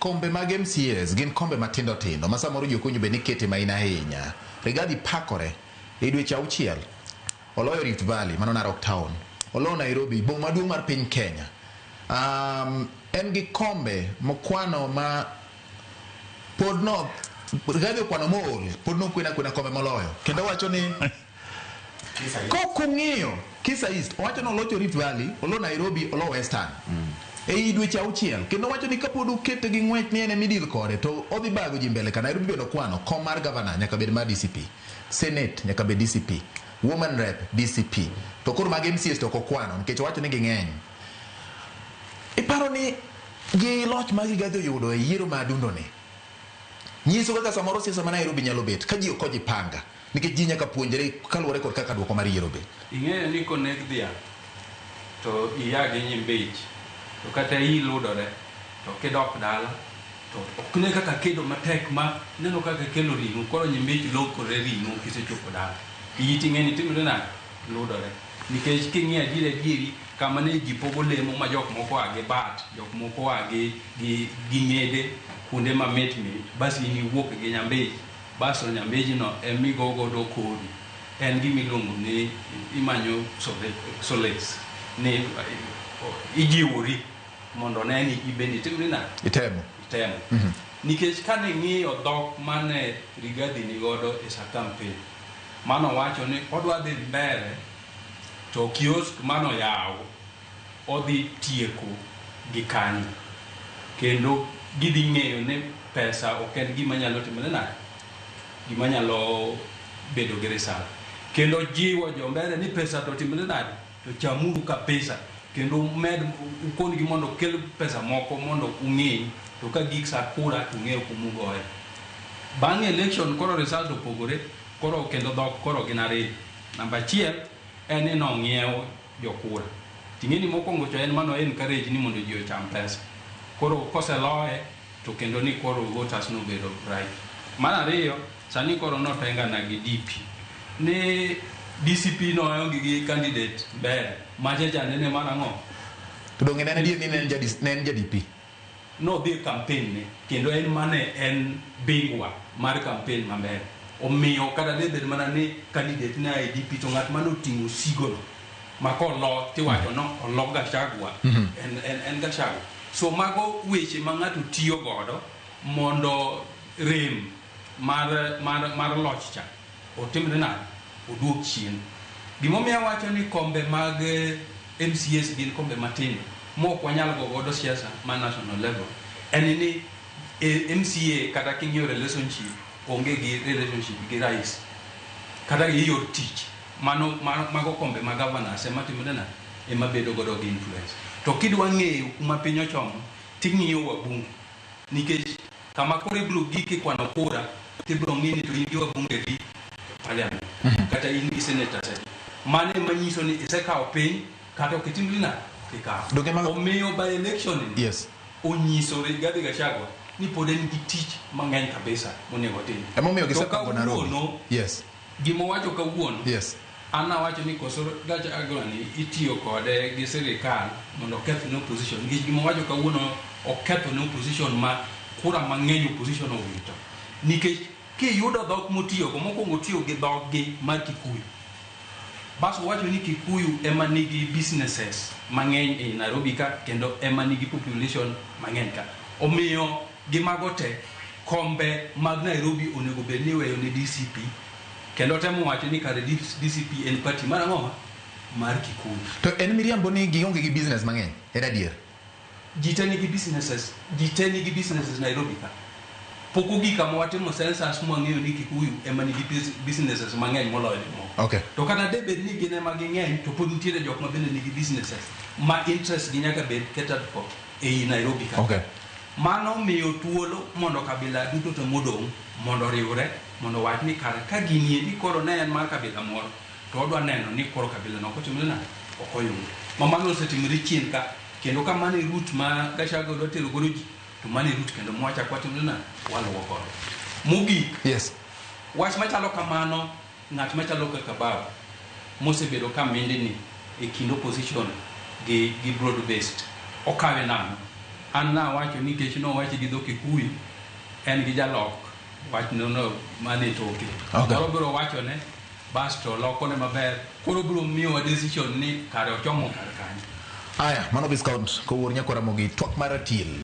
Kombe mag MCAs gin kombe matindo tindo ma samoro ji ok owinjo bed ni kete main ahinya. Rigathi pakore e dweche 6 oloyo Rift Valley, mano Narok Town, oloyo Nairobi, boma maduong' mar piny Kenya. En gi kombe mokwano ma pod no Rigathi okwano mool, pod nokwena kwena kombe moloyo. Kendo wacho ni kokung'iyo Kisa East, owacho ni olocho Rift Valley, olo Nairobi, olo Western. Ei dweche 6, kendo wacho ni kapod ukete gi ng'wech ni en ema idil kode, to odhi bago ji mbele ka. Nairobi bende okwano, kom mar governor nyaka bed mar DCP, Senate nyaka bed DCP, Woman Rep DCP. To koro mag MCAs to ok okwano, nikech owacho ni ging'eny. Iparo ni gi loch ma Rigathi oyudo e yiero ma adundo ni, nyiso kaka samoro siasa ma Nairobi nyalo bet ka ji ok ojipanga, nikech ji nyaka puonjre kaluwore kod kaka duoko mar yiero bet. Ing'eyo ni koneg dhiang' to iya gi nyimbich, to kata iyi ludore, to kidok dala to ok ne kaka kedo matek ma neno kaka kelo ring'o, koro nyimbich lokore ring'o kisechopo dala. Iyi ting'e ni timre nade? Ludore. Nikech king'iyo adieri adieri, kama ne ji pogo lemo ma jok moko oa gi bat, jok moko oa gi ng'ede, kuonde ma mit mit, bas in iwuok gi nyambich, bas to nyambijno emigo godo kodi. En gima iluongo ni imanyo solace, ni ijiwori mondo one ni ibende itimri nade? Itemo. Itemo. Nikech kane ing'iyo dhok mane Rigathi ni godo e sa campaign, mano wacho ni odwa dhi mbele to kiosk mano yaw odhi tieko gi kanyo. Kendo gidhi ng'eyo ni pesa ok en gima nyalo timore nade? Gima nyalo bedo gi result. Kendo jiwo jo mbele ni pesa to timore nade? To chamuru kabisa. Kendo med ukon gi mondo kel pesa moko mondo ung'eny, to ka gik sa kura to ung'eyo kumugoye. Bang' election koro result opogore, koro kendo dhok koro gin ariyo. Namba 1 en ni nong'iew jokura. Ting'e ni mokwongo cho en mano encourage ni mondo ji ocham pesa. Koro koseloye to kendo ni koro voters nobedo right. Mar ariyo, sani koro notengana gi DP. Ni DCP noonge gi candidate mbele. Macha cha nene mar ang'o? To donge ne en adier ni ne en ja DP? Nodhi e campaign ne, kendo en mane en bingwa mar campaign ma mbele. Omiyo kata ne bed mana ni candidate ne a e DP to ng'at mane oting'o sigono ma kolo tiwacho no olo Gachagua, en Gachagua. So mago weche ma ng'ato tiyo godo mondo rem mar loch cha otimre nade? Oduok chien. Gimomiyo awacho ni kombe mag MCAs gin kombe matindo mok wanyal go godo siasa ma national level en ni MCA kata king'iyo relationship onge gi relationship gi rais kata gi yor tich. Mano, mago kombe ma governors ema timore nade? Ema bedo godo gi influence. To kidwa ng'eyo kuma piny ochomo, ting'iyo wabunge. Nikech kama koro ibiro gik ikwano kura, tibiro ng'i ni to in gi wabunge di parliament, kata in gi senators adi. Mano ema nyiso ni isekawo piny, kata ok itimri nade? Ok ikawo. Donge mago Omiyo by election ni, onyiso Rigathi Gachagua ni pod en gi tich mang'eny kabisa monego otim. Emomiyo To gisepango Nairobi. kawuono, gima owacho kawuono, an awacho ni koso Gachagua ni itiyo kode gi sirikal mondo oketh ne opposition. Nikech gima owacho kawuono oketho ne opposition ma kura mang'eny opposition owito. Nikech kiyudo dhok motiyogo, mokwongo otiyo gi dhoggi mar Kikuyu. Bas owacho ni Kikuyu ema nigi businesses mang'eny e Nairobi ka, kendo ema nigi population mang'eny ka. Omiyo gi mago te, kombe mag Nairobi onego bed ni iweyo ne DCP, kendo temo wacho ni kare DCP en party mar ang'o? Mar Kikuyu. To en miriambo ni gionge gi business mang'eny, en adier? Ji te nigi businesses, ji te nigi businesses Nairobi ka. Pok ogik kama watimo census mwang'eyo ni Kikuyu ema nigi businesses mang'eny moloyo jomoko. To kata de bed ni gin ema ging'eny, to pod nitiere jok ma bende nigi businesses ma interest gi nyaka bed catered for ei Nairobi ka. Mano miyo thuolo mondo kabila duto te modong' mondo oriwre, mondo owach ni kare ka gini endi koro ne en mar kabila moro, to odwa neno ni koro kabila no ok otimre nade? Ok oyude. Ma mano osetimore chien ka, kendo ka mano e route ma Gachagua dwa tero godo ji, to mano e route kendo mwachako watimre nade? Waluwo godo. Mogik, wach machalo kamano, ng'at machalo kaka Babu, mosebedo ka mindni e kind opposition gi broad based, okawe nang'o? An nawacho nikech nowache gi dho Kikuyu, en gi jalok wach no no mane toke. Okay. Moro biro wachone, basto lokone maber, koro biro miyowa decision ni kare ochomo kar kanye. Aya, mano Viscount Kowuor Nyakwar Ramogi, twak mar atiel.